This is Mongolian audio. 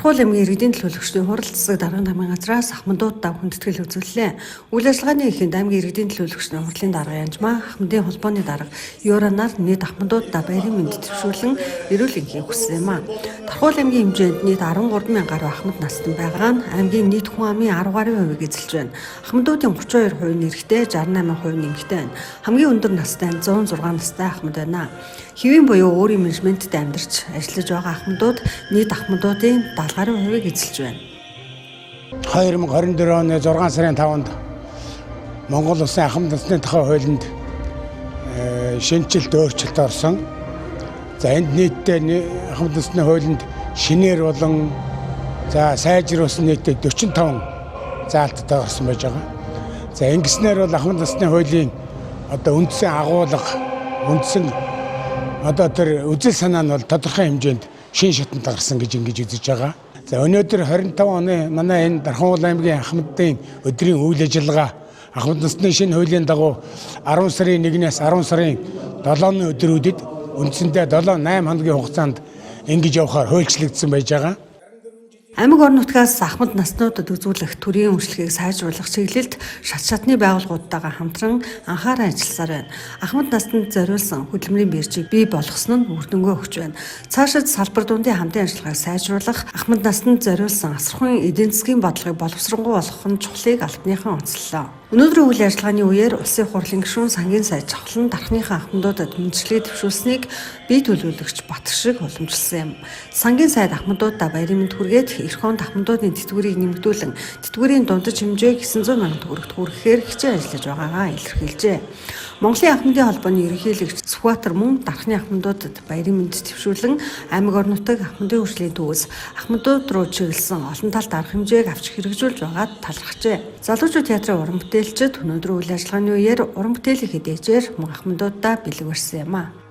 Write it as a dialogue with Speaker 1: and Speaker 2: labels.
Speaker 1: Дархуул аймгийн иргэдийн төлөөлөгчдийн хурал засаг даргын тамгын газраас Ахмадуудаа хүндэтгэл үзүүллээ. Үйл ажиллагааны эхэнд аймгийн иргэдийн төлөөлөгчдийн хурлын дарга Янжмаа, Ахмадын холбооны дарга Юранаар нийт Ахмадуудаа баярын мэнд дэвшүүлэн эрүүл энхийг хүссэн юм а. Дархуул аймгийн хэмжээнд нийт 13 мянган гаруй ахмад настан байгаа нь аймгийн нийт хүн амын 10 гаруй хувийг эзэлж байна. Ахмадуудын 32% нь эрэгтэй, 68% нь эмэгтэй байна. Хамгийн өндөр настай нь 106 настай ахмад байна. Хэвийн буюу өөрийн менежменттэй амьдарч ажиллаж байгаа ахмадууд нийт ахмадуудын 70 гаруй хувийг эзэлж байна.
Speaker 2: 2024 оны 6 сарын 5-нд Монгол Улсын ахмад насны тухай хуулинд шинэчлэлт өөрчлөлт орсон. За энд нийтдээ ахмад насны хуулинд шинээр болон за сайжруулсан нийтдээ 45 заалттай орсон байж байгаа. За ингэснээр бол ахмад насны хуулийн одоо үндсэн агуулга, үндсэн одоо тэр үзэл санаа нь бол тодорхой хэмжээнд шинэ шатанд гарсан гэж ингэж үзэж байгаа. За өнөөдөр 25 оны манай энэ Дархануул аймгийн ахмадын өдрийн үйл ажиллагаа ахмад насны шинэ хуулийн дагуу 10 сарын 1-ээс 10 сарын 7-ны өдрүүдэд үндсэндээ 7 8 хоногийн хугацаанд ингэж явахаар хуульчлагдсан байж байгаа.
Speaker 1: Аймаг орон нутгаас ахмад наснуудад үзүүлэх төрийн үйлчилгээг сайжруулах чиглэлд шат шатны байгууллагуудтайгаа хамтран анхааран ажилласаар байна. Ахмад насанд зориулсан хөдөлмөрийн биржийг бий болгосон нь үр дүнгээ өгч байна. Цаашид салбар дундын хамтын ажиллагааг сайжруулах, ахмад насанд зориулсан асархуйн эдийн засгийн бодлогыг боловсронгуй болгох нь чухлыг албаныхан онцоллоо. Өнөөдрийн үйл ажиллагааны үеэр Улсын хурлын гишүүн Сангийн сайд Чавхлан дархныхан ахмадуудад мэндчилгээ дэвшүүлсэнийг бие төлөөлөгч Батгшиг уламжилсан юм. Сангийн сайд ахмадуудаа баярын мэнд хүргээд эх онд ахмадуудын тэтгэврийг нэмэгдүүлэн тэтгэврийн дундаж хэмжээг 900 мянган төгрөгт хүрэхээр хичээн ажиллаж байгаагаа илэрхийлжээ. Монголын ахмадын холбооны ерөнхийлөгч Сүхбаатар мөн дархны ахмадуудад баярын мэнд дэвшүүлэн аймаг орон нутаг ахмадын хөгжлийн төвөөс ахмадууд руу чиглэсэн олон талт арга хэмжээг авч хэрэгжүүлж байгаад талархажээ. Залуучууд театрын уран бүтээлчид өнөөдрийн үйл ажиллагааны үеэр уран бүтээлийн хэдийгээр мөн ахмадуудаа бэлэг барьсан юм а.